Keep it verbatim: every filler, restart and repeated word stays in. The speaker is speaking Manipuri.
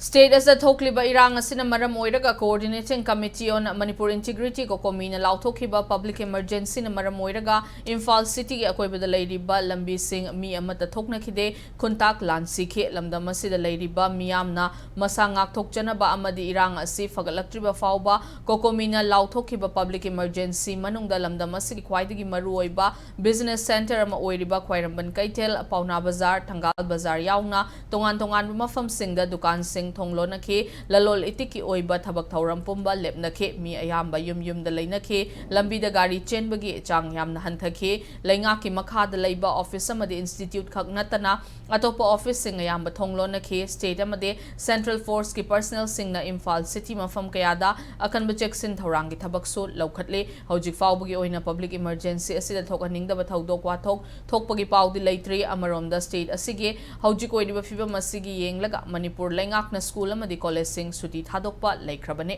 State ꯑꯁꯤꯗ ꯊꯣꯛꯂꯤꯕ ꯏꯔꯥꯡ ꯑꯁꯤꯅ ꯃꯔꯝ ꯑꯣꯏꯔꯒ Coordinating Committee on Manipur Integrity, COCOMI ꯅ ꯂꯥꯎꯊꯣꯛꯈꯤꯕ Public Emergency ꯅ ꯃꯔꯝ ꯑꯣꯏꯔꯒ ꯏꯝꯐꯥꯜ City ꯒꯤ ꯑꯀꯣꯏꯕꯗ ꯂꯩꯔꯤꯕ ꯂꯝꯕꯤꯁꯤꯡ ꯃꯤ ꯑꯃꯠꯇ ꯊꯣꯛꯅꯈꯤꯗꯦ꯫ ꯈꯨꯟꯇꯥꯛ ꯂꯥꯟꯁꯤꯈꯤ꯫ ꯂꯝꯗꯝ ꯑꯁꯤꯗ ꯂꯩꯔꯤꯕ ꯃꯤꯌꯥꯝꯅ ꯃꯁꯥ ꯉꯥꯛꯊꯣꯛꯆꯅꯕ ꯑꯃꯗꯤ ꯏꯔꯥꯡ ꯑꯁꯤ ꯐꯒꯠꯂꯛꯇ꯭ꯔꯤꯕ ꯐꯥꯎꯕ COCOMI ꯅ ꯂꯥꯎꯊꯣꯛꯈꯤꯕ Public Emergency ꯃꯅꯨꯡꯗ ꯂꯝꯗꯝ ꯑꯁꯤꯒꯤ ꯈ꯭ꯋꯥꯏꯗꯒꯤ ꯃꯔꯨꯑꯣꯏꯕ Business Centre ꯑꯃ ꯑꯣꯏꯔꯤꯕ ꯈ꯭ꯋꯥꯏꯔꯝꯕꯟ ꯀꯩꯊꯦꯜ, ꯄꯥꯎꯅꯥ ꯕꯖꯥꯔ, ꯊꯪꯒꯥꯜ ꯕꯖꯥꯔ ꯌꯥꯎꯅ ꯇꯣꯉꯥꯟ ꯇꯣꯉꯥꯟꯕ ꯃꯐꯝꯁꯤꯡꯗ ꯗꯨꯀꯥꯟꯁꯤꯡ ꯊꯣꯡ ꯂꯣꯟꯅꯈꯤ꯫ ꯂꯂꯣꯜ ꯏꯇꯤꯛꯀꯤ ꯑꯣꯏꯕ ꯊꯕꯛ ꯊꯧꯔꯝ ꯄꯨꯝꯕ ꯂꯦꯞꯅꯈꯤ꯫ ꯃꯤ ꯑꯌꯥꯝꯕ ꯌꯨꯝ ꯌꯨꯝꯗ ꯂꯩꯅꯈꯤ꯫ ꯂꯝꯕꯤꯗ ꯒꯥꯔꯤ ꯆꯦꯟꯕꯒꯤ ꯆꯥꯡ ꯌꯥꯝꯅ ꯍꯟꯊꯈꯤ꯫ ꯂꯩꯉꯥꯛꯀꯤ ꯃꯈꯥꯗ ꯂꯩꯕ office ꯑꯃꯗꯤ institute ꯈꯛ ꯅꯠꯇꯅ ꯑꯇꯣꯞꯄ office ꯁꯤꯡ ꯑꯌꯥꯝꯕ ꯊꯣꯡ ꯂꯣꯟꯅꯈꯤ꯫ State ꯑꯃꯗꯤ Central Force ꯀꯤ personnel ꯁꯤꯡꯅ ꯏꯝꯐꯥꯜ City ꯃꯐꯝ ꯀꯌꯥꯗ ꯑꯀꯟꯕ ꯆꯦꯛꯁꯤꯟ ꯊꯧꯔꯥꯡꯒꯤ ꯊꯕꯛꯁꯨ ꯂꯧꯈꯠꯂꯤ꯫ ꯍꯧꯖꯤꯛ ꯐꯥꯎꯕꯒꯤ ꯑꯣꯏꯅ Public Emergency ꯑꯁꯤꯗ ꯊꯣꯛꯍꯟꯅꯤꯡꯗꯕ ꯊꯧꯗꯣꯛ ꯋꯥꯊꯣꯛ ꯊꯣꯛꯄꯒꯤ ꯄꯥꯎꯗꯤ ꯂꯩꯇ꯭ꯔꯤ꯫ ꯑꯃꯔꯣꯝꯗ state ꯑꯁꯤꯒꯤ ꯍꯧꯖꯤꯛ ꯑꯣꯏꯔꯤꯕ ꯐꯤꯕꯝ ꯑꯁꯤꯒꯤ ꯌꯦꯡꯂꯒ ꯃꯅꯤꯄꯨꯔ ꯂꯩꯉꯥꯛꯅ school ꯑꯃꯗꯤ college ꯁꯤꯡ ꯁꯨꯇꯤ ꯊꯥꯗꯣꯛꯄ ꯂꯩꯈ꯭ꯔꯕꯅꯤ꯫